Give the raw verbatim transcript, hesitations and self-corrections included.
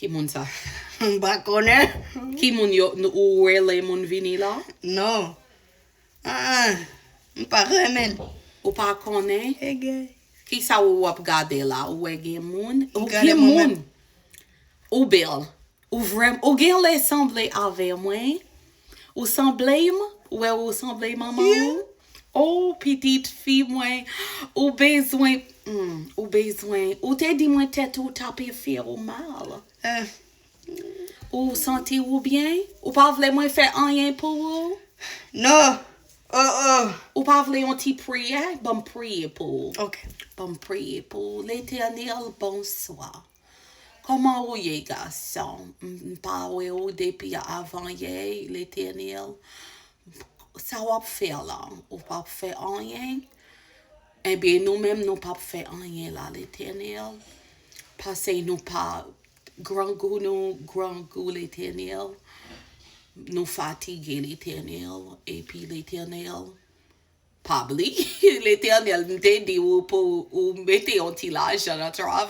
Ki moun sa? M pa konnen. Ki moun yo, ou rele moun vini la? Non. Ah, m pa renmen. Ou pa konnen? Egay. Kisa ou ap gade la? Ou wè gen moun? Ou Gade gen mwen moun? menm. Ou bèl. Ou vrèm, ou gen lè sanble avè mwen. Ou sanble m? Ou wè ou sanble manman ou? Oh, pitit fi mwen. Ou bezwen, hmm, ou bezwen. Ou te di mwen tèt ou t ap fè ou mal. Eh, Ou santi ou byen? Ou pa vle mwen fè anyen pou ou? non. Oh, oh. Ou pa vle yon ti priyè? Ban m priye pou ou. Ok. Ban m priye pou ou. Letènèl, bonswa. Kòman ou ye, gason? M m pa wè ou depi avan yè, Letènèl. Sa w ap fè la? Ou p ap fè anyen? Ebyen, nou menm, nou p ap fè anyen la, Letènèl. Paske nou pa grangou, nou grangou, Letènèl. Nou fatige, Letènèl. Epi, Letènèl, pa bliye, Letènèl, m te di ou pou ou mete yon ti lajan nan travay.